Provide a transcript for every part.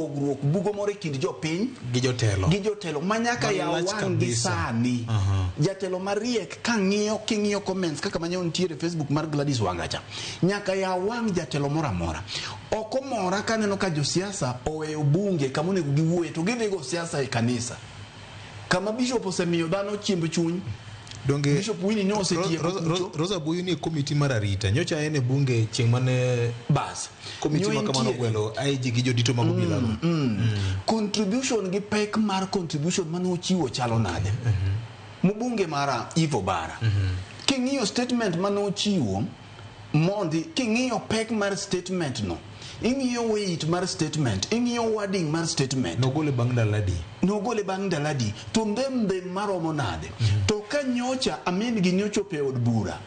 Pogruok bugo moro e kind jopiny gi jotelo. Gi jotelo ma nyaka yaw Malach wang' gi kabisa. Sani. Jatelo mariek ka ng'iyo king'iyo comments kaka manyo nitiere e Facebook mar Gladys Wanga cha. Nyaka yaw wang' jatelo moro amora. Ok omora kaneno ka josiasa oweyo bunge kama onego giwuoye to gidhi go siasa e kanisa. Kama bishop osemiyo dhano chiemb chuny. Donge Bishop Winnie ne osetieko kucho. Rosa Buyu ni e komiti mar arita. Nyocha en e bunge chieng' mane Bas. komiti Nyo ma kamano entie. ogwelo IG gi jodito mag obila go. Contribution gi pek mar contribution mane ochiwo chalo nade? Mbunge mara Eve Obara. King'iyo statement mane ochiwo mondi king'iyo pek mar statement no, ing'iyo weight mar statement, ing'iyo wording mar statement. Nogole bang' ndalo adi? Nogole bang' ndalo adi? To ndhem ndhem maromo nade? To ka nyocha amin gi nyochopo e od bura,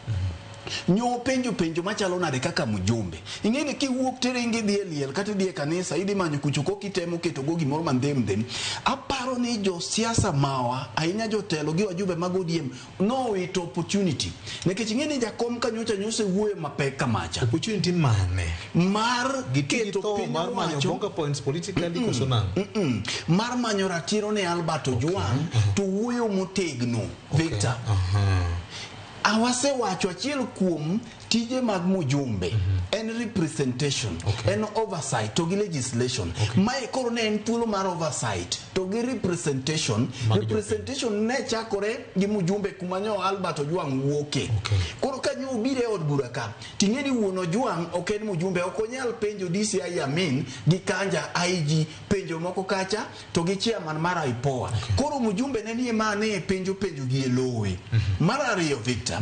nyo penjo penjo machalo nade kaka mjumbe? Ing'e ni kiwuok tiringi idhi e liel kata idhi e kanisa idhi manyo kucho koka itemo keto go gimoro ma ndhem ndhem. Aparo ni josiasa mawa ahinya jotelo gi wajumbe mag ODM nowito opportunity nikech ing'e ni jakom ka nyocha nyose wuoyo mapek kamacha. Opportunity mane? Mar Giti gi keto tho piny mar manyo owacho bonga points politically koso nang'o? Mar manyo ratiro ne Albert Ojwang to wuoyo motegno Victor. Awasewacho achiel kuom tije mag mujumbe en representation, en oversight to gi legislation. Mae koro ne en thuolo mar oversight to gi representation. Mag jopiny. Representation ne chakore gi mujumbe kuma nyo Albert Ojwang wuoke. Koro ka nyo obiro e od bura ka, ting'e ni wuon Ojwang ok en mujumbe, ok onyal penjo DCI Amin gi Kanja IG penjo moko kacha to gi chairman mar IPOA. Koro mjumbe ne nie ma ne penjo penjo gi e lowe. Mar ariyo Victor,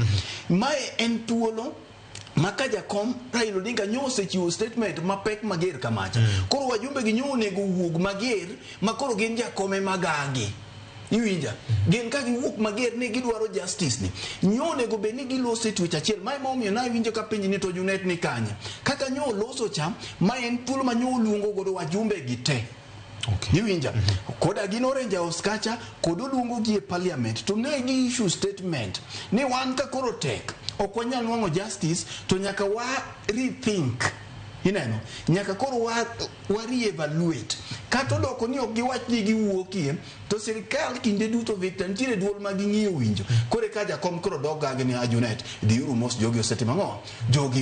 mae en thuolo ma ka jakom Raila Odinga nyo osechiwo statement mapek mager kamacha. Koro wajumbe gi nyo onego wuog mager ma koro gin jakome magagi. Iwinja? Gin ka giwuok mager ni gidwaro justice ni. Nyo onego bed ni giloso e twech achiel. Mae momiyo nawinjo ka penji ni to Junet ni kanye. Kaka nyo oloso cha, ma en thuolo ma nyo oluongo godo wajumbe gi te. Iwinja? Koda gin Orange House kacha, kod oluongo gi e parliament to ne gi issue statement ni wan ka koro tek, ok wanyal nwang'o justice to nyaka wa rethink. Ineno? Nyaka koro wa re-evaluate. Kata odoko ni ok giwach ni giwuokie, to sirikal kinde duto Victor nitiere duol ma ging'iyo winjo. Koro eka jakom koro dok gagi ni Ajunet, dhiuru mos jogi osetimo ang'o? Jogi